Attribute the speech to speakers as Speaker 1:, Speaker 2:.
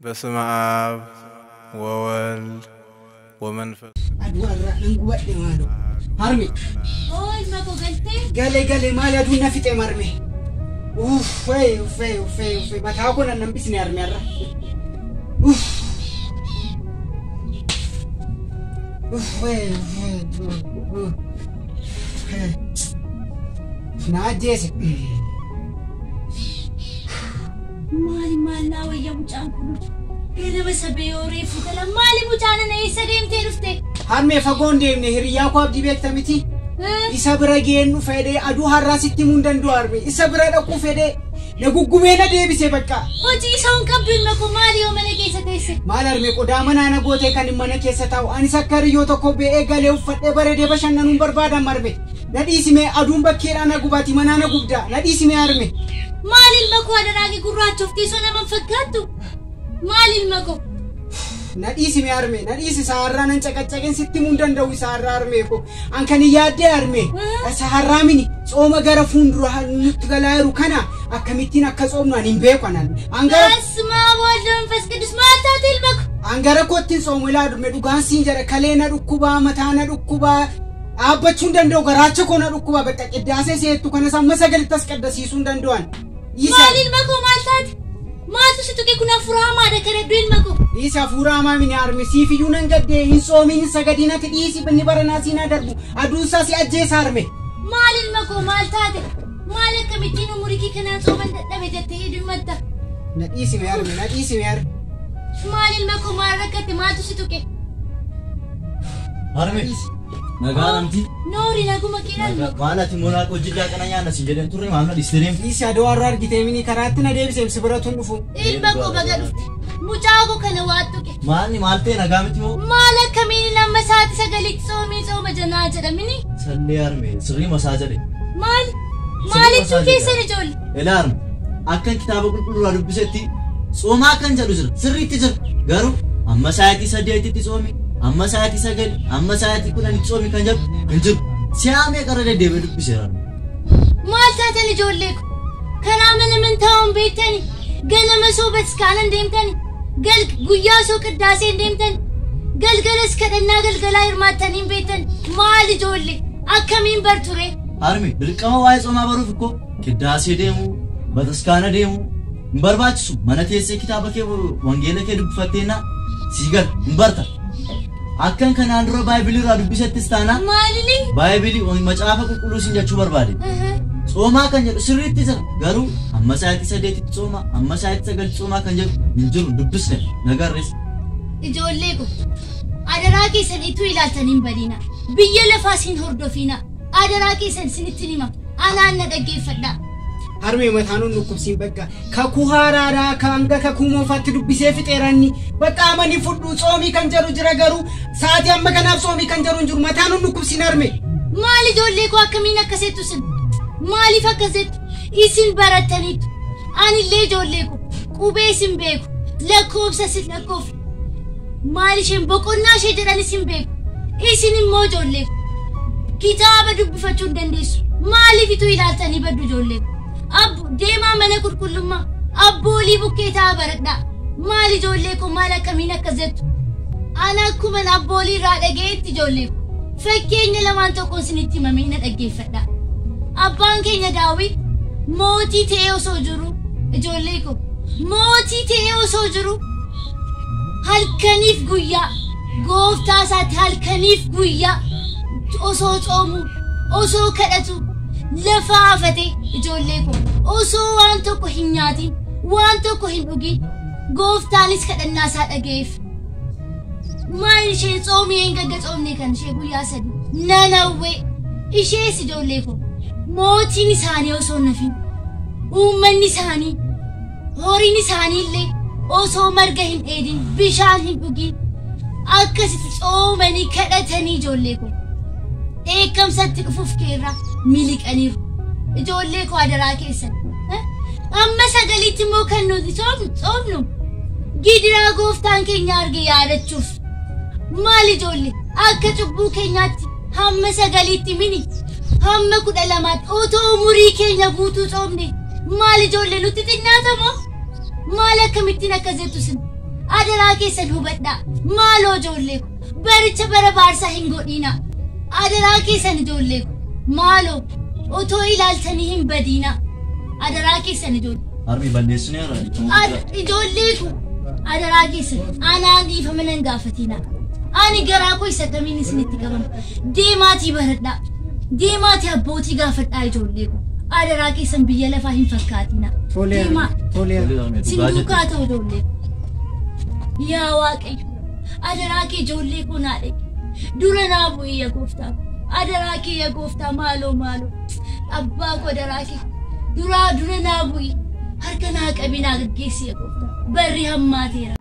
Speaker 1: በስመ አብ ወወልድ ወመንፈስ
Speaker 2: Aduu har'a nan gubadhe maaloo. Harme
Speaker 3: Oo, ilma koo galtee?
Speaker 2: Galee galee maali aduun na fixe marme. Uffee uffee uffee uffee mataa koo nan hambisne harme har'a. Uff. Uffee uffee uffee. Na ajjeese.
Speaker 3: Maali maal naa wayya mucaan kun? Ganama sabee yoo reefu gala maali mucaan ana eessa deemtee dhufte?
Speaker 2: Harmee fagoon deemne hiriyyaa koo Abdii beekta miti. Isa bira geennu fedhee aduu har'aa sitti himuu hin danda'u harme. Isa bira dhaquu fedhee na guggubee na deebise bakka.
Speaker 3: Hojii isa hin qabdu ilma koo maali yoo mana keessa teesse?
Speaker 2: Maal harme qodaa manaa na gootee kan hin mana keessa taa'u. Anis akka hiriyyoo tokko be'ee galee uffadhee bareedee bashannanuun barbaadan harme. Na dhiisime aduun bakkeedhaa na gubati manaa na gubda. Na dhiisime harme.
Speaker 3: Maali ilma koo adaraa kee gurraachofte osoo nama hin fakkaattu? Maali ilma koo?
Speaker 2: Na dhiisime harme. Na dhiisi isa har'aa nan caqacaqeen sitti himuu hin danda'u isa har'aa harmee koo. An kan hin yaaddee harme. Isa har'aa mini tsooma gara fuuldura nutti galaa jiru kana akkamittiin akka tsoomnu ani hin beeku anan. An gara
Speaker 3: በስመ አብ ወወልድ ወመንፈስ ቅዱስ maal taate ilma koo?
Speaker 2: An gara kootti hin tsoomu ilaa durme dhugaan siin jedha kalee na dhukkubaa mataa na dhukkubaa dhaabbachuu hin danda'u garaacha koo na dhukkubaa bakka qiddaasee seettu kanas amma sagalitti as qaddasiisuu hin danda'an. Dhiisi
Speaker 3: Maali ilma koo maal taate? Maaltu si tuqe kun hafuura hamaadha kadhadhu ilma koo.
Speaker 2: Dhiisi hafuura hamaa mini harme siif iyyuu nan gaddee hin tsoomin hin sagadiin ati dhiisi inni baranaa siin haa darbu aduun isaa si ajjeesa harme.
Speaker 3: Maali ilma koo maal taate? Maal akkamittiin umurii kee kanaan tsooman dadhabe jettee himatta?
Speaker 2: Na dhiisi mee harme na dhiisi mee harme.
Speaker 3: Maali ilma koo maal rakkatte maaltu si tuqe?
Speaker 4: Harme nagaa namti.
Speaker 3: Noori naguma keedhaan.
Speaker 4: Maal ati monaa hojii kana nyaanna siin jedhan turre maal na dhiistee deemte?
Speaker 2: Dhiisi aduu har'a argitee mini karaatti na deebisee si bira tun dhufu.
Speaker 3: Ilma koo baga dhufte. Mucaa koo kana waa tuqe.
Speaker 4: Maalni maal ta'e nagaa miti moo?
Speaker 3: Maal akkamiin amma sa'aatii 9tti tsoomii tsooma janaa jedhamini?
Speaker 4: Sallee harme sirrii masaa jedhe.
Speaker 3: Maal? Maalittu keessan ijoollee?
Speaker 4: Ilaa harme akkan kitaaba qulqulluurraa dubbisetti tsoomaa kan jedhu jira sirriitti jira garuu amma sa'aatii 8tti tsoomi amma sa'aatii 9 amma sa'aatii 10tti tsoomi kan jedhu hin jiru. Si'aamee qara deddeebi'ee dubbiseera.
Speaker 3: Maal taatan ijoollee koo? Karaa mana amantaa hin beektani? Ganama soo bataskaana hin deemtani? Guyyaa soo qiddaasee hin deemtani? Galgalas kadhannaa galgalaa hirmaattanii hin beektani? Maal ijoollee? Akkamiin barture?
Speaker 4: Harme dirqama waa'ee tsoomaa baruuf ikkoo qiddaasee deemuu bataskaana deemuu hin barbaachisu. Mana teessee kitaaba kee wangeela kee dubbifatteenna sii gala hin barta. Akkan kanaan dura baaybilii irraa dubbisettis taanaa
Speaker 3: Maalini?
Speaker 4: baaybilii macaafa qulqulluu siin jechuu barbaade. Tsoomaa kan jedhu sirriitti jira garuu amma sa'aatii 8tti tsoomaa amma sa'aatii 9tti tsoomaa kan jedhu hin jiru dubbisne nagarrees.
Speaker 3: Ijoollee koo adaraa keessan ituu ilaaltanii hin badina. Biyya lafaas hin hordofina. Adaraa keessan isinitti hima. Anaan na dhaggeeffadhaa.
Speaker 2: Harmee mataa nuun dhukkubsiin bakka kakuu haaraadhaa ka hanga kakuu moofaatti dubbisee fixeeranni bakka amanii fudhu tsoomii kan jedhu jira garuu sa'aatii amma kanaaf tsoomii kan jedhu hin jiru mataa nuun dhukkubsiin harme.
Speaker 3: Maal ijoollee koo akkamiin akkas jettu isin? Maaliif akkas jettu? Isin barattaniitu. Anillee ijoollee koo qubee isin beeku. Lakkoofsa isin lakkoofne. Maal isheen boqonnaa ishee jedhan isin beeku. Isin immoo ijoollee koo kitaaba dubbifachuu hin dandeessu. Maaliif ituu ilaaltanii baddu ijoollee koo? Abbu deemaa mana qulqullummaa abboolii bukkee taa'aa baradhaa. Maal ijoollee koo maal akkamiin akkas jettu? Ana akkuman abboolii irraa dhaga'etti ijoollee koo fakkeenya lamaan tokkoon isinitti himamee na dhaggeeffadhaa. Abbaan keenya Daawit mootii ta'ee osoo jiru ijoollee koo mootii ta'ee osoo jiru halkaniif guyyaa gooftaa isaatti halkaniif guyyaa osoo tsoomu osoo kadhatu lafa hafate ijoollee koo osoo waan tokko hin nyaatin waan tokko hin dhugin gooftaanis kadhannaa isaa dhaga'eef. Maal isheen tsoomii hin gagga tsoomne kan ishee guyyaa 3 nanawwee ishees ijoollee koo mootiin isaanii osoo hin hafin uummanni isaanii horiin isaanii illee osoo marga hin dheedin bishaan hin dhugin akkasitti tsoomanii kadhatanii ijoollee koo dheekkamsatti dhufuuf keerraa miliqaniiru. Ijoollee koo adaraa keessan. Amma 9tti immoo kan nuti tsoomnu gidiraa gooftaan keenya arge yaadachuuf. Maal ijoollee akka cubbuu keenyaatti hamma 9tti mini hamma 12tti otoo umurii keenya guutuu tsoomne maal ijoollee nutti xinnaatamoo? Maal akkamittiin akkas jettu isin? Adaraa keessan hubadhaa. Maaloo ijoollee ko baricha bara baarsaa hin godhinaa. Adaraa keessan ijoollee ko maaloo otoo ilaaltanii hin badiinaa. Adaraa keessan ijoollee.
Speaker 4: Harmee balleessineera.
Speaker 3: Ijoollee ko adaraa keessan anaan dhiifama nan gaafatinaa. Ani garaa koo isa kamiin isinitti qabama. Deemaatii baradhaa. Deemaatii abbootii gaafadhaa ijoollee ko. Adaraa keessan biyya lafaa hin fakkaatinaa.
Speaker 2: Tolee
Speaker 3: Deemaa.
Speaker 2: tolee.
Speaker 3: Sin duukaa ta'u ijoollee ko. Yaa Waaqayyo, adaraa kee ijoollee koo naa dhaqi. Dura naa bu'i yaa gooftaa. Adaraa kee yaa gooftaa maaloo maaloo. Abbaa koo adaraa kee. Duraa dura naa bu'i. Harka naa qabi naa gaggeessi yaa gooftaa. Barri hammaateera.